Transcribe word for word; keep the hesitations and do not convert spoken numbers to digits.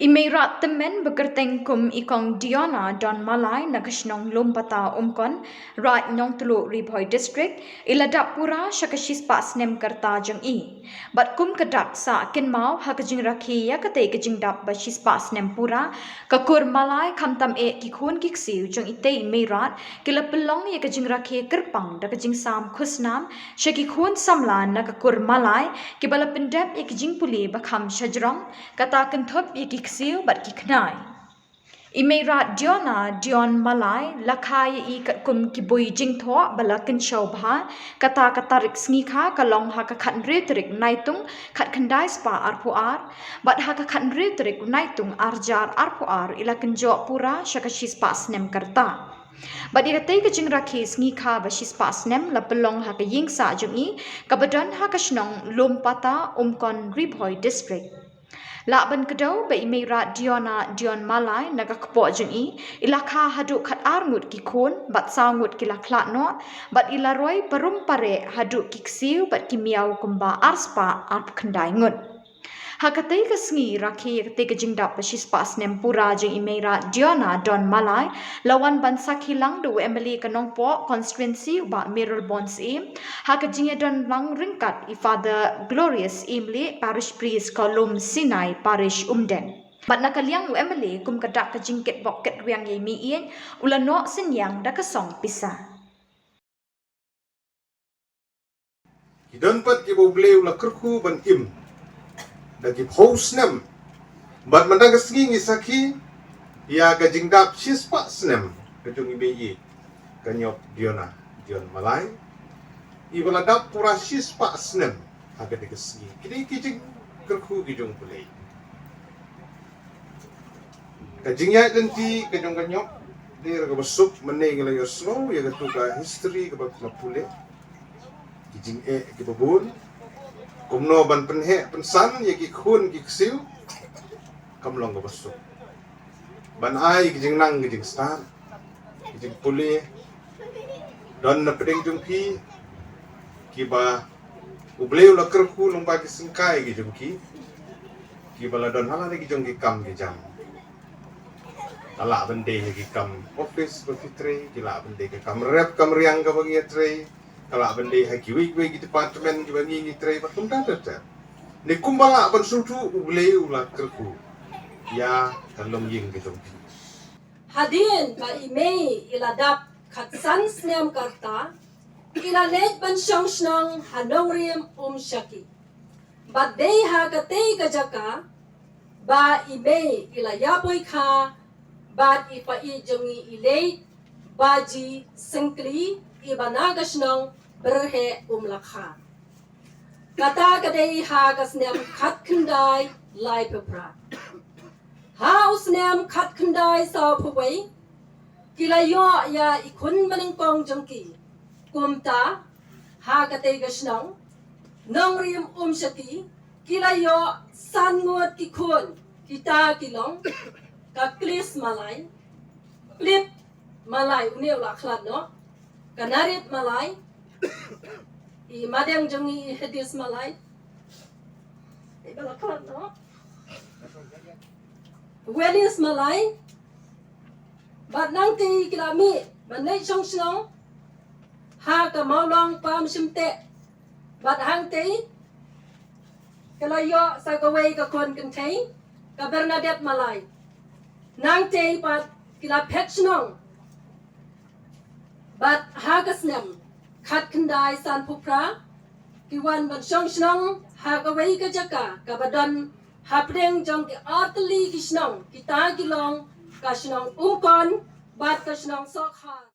I Meirad tymmen ba kyrteng kum i Kong Diona Don Malai na ka shnong Lumpata Umkon, Raid Nongtluh, Ri Bhoi District, i la dap pura sha ka shispah snem ka rta jong i. Bad kum ka dak sah kynmaw ha ka jingrakhe ïa katei ka jingdap ba shispah snem pura, ka kur Malai khamtam eh ki khun ki ksiew jong itei i Meirad ki la pynlong ïa ka jingrakhe kyrpang da ka jingsam khusnam sha ki khun samla na ka kur Malai kiba la pyndep ïa ki jingpule ba kham shajrong, kata kynthup ïa ki ksiew bad ki khnai. I Meirad Diona Dion Malai la kha ïa i katkum ki bui jingthoh ba la kynshew bha, kata ka tarik sngi kha ka long ha ka khathynriew tarik Naitung khatkhyndai spah arphew ar, bad ha ka khathynriew tarik Naitung arjar arphew ar i la kynjoh pura sha ka shispah snem ka rta. Bad ïa katei ka jingrakhe sngi kha ba shispah snem la pynlong ha ka ïing sah jong i kaba don ha ka shnong Lumpata Umkon, Ri Bhoi District. Lah ban kdew ba i Meirad Diona Dion Malai na ka kpoh jong i, i la kha haduh khatar ngut ki khun bad saw ngut ki la khlad noh, bad i la roi parum pareh haduh ki ksiew bad ki miaw kumba arspah arphew khyndai ngut. Ha katei ka sngi rakhe ïa katei ka jingdap ba shispah snem pura jong i Meirad Diona Don Malai, la wan ban sakhi lang da u M L A ka Nongpoh constituency u Bah Mayralborn Syiem, ha ka jingïadon lang ryngkat i Father Glorious Imli, Parish Priest ka Lum Sinai Parish Umden. Bad na ka liang u M L A kum ka dak ka jingkitbok kitrwiang ïa i mei ïeit, u la noh synñiang da ka song pisa. Ki don pat kiba U Blei u la kyrkhu ban im da ki phew snem. Bad mynta ka sngi ngi sakhi ïa ka jingdap shispah snem ka jong i mei ïeit, ka Nyop Diona Dion Malai, iba la dap pura shispah snem ha katei ka sngi. Kine ki jingkyrkhu ki jong U Blei. Ka jingïaid lynti ka jong ka Nyop, dei re kaba suk, mynne ngi la ïohsngew ïa katu ka history kaba nga pule. Ki jingeh kiba bun, kumno ban pynheh pynsan ïa ki khun ki ksiew, kam long kaba suk. Ban ai ki jingnang ki jingstad, ki jingpule, don na pdeng jong phi kiba U Blei u la kyrkhu lyngba ki syngkai ki jong ki, kiba la don ha la ki jong ki kam ki jam. Ka lah ban dei ha ki kam office ba phi trei, ki lah ban dei ka kam rep kam riang kaba ngi ïatrei, ka lah ban dei ha kiwei kiwei ki department kiba ngi ngi trei, bad kumta ter ter. Ne kumba lah ban sngewthuh, U Blei u la kyrkhu ïa ka longïing ka jong phi. Hadien ba i mei i la dap khatsan snem ka rta, i la leit ban shong shnong ha Nongrim Umshaki. Bad dei ha katei ka jaka ba i mei i la ïa poi kha bad i pa ïeit jong i, i leit Baji Syngkli, iba na ka shnong Byrheh Umlakha. Kata ka dei ha ka snem khatkhyndai laiphew phra. Ha u snem khatkhyndai sawphew wei, ki la ïoh ïa i khun banyngkong jong ki. Kumta, ha katei ka shnong Nongrim Umshaki, ki la ïoh san ngut ki khun, kita ki long ka Klis Malai, Plit Malai, une u la khlad noh, ka Narit Malai, i madeng jong i, i Hedis Malai, iba la khlad noh, Welis Malai, bad nangtei ki la mih ban leit shong shnong ha ka Mawlong Pamshymteh, bad hangtei ki la ïoh sa kawei ka khun kynthei, ka Bernadette Malai. Nangtei pat ki la phet shnong. Bad ha ka snem khatkhyndai sanphew phra, ki wan ban shong shnong ha kawei ka jaka kaba don hapdeng jong ki artylli ki shnong, kita ki long ka shnong Umkon bad ka shnong Sohkhar.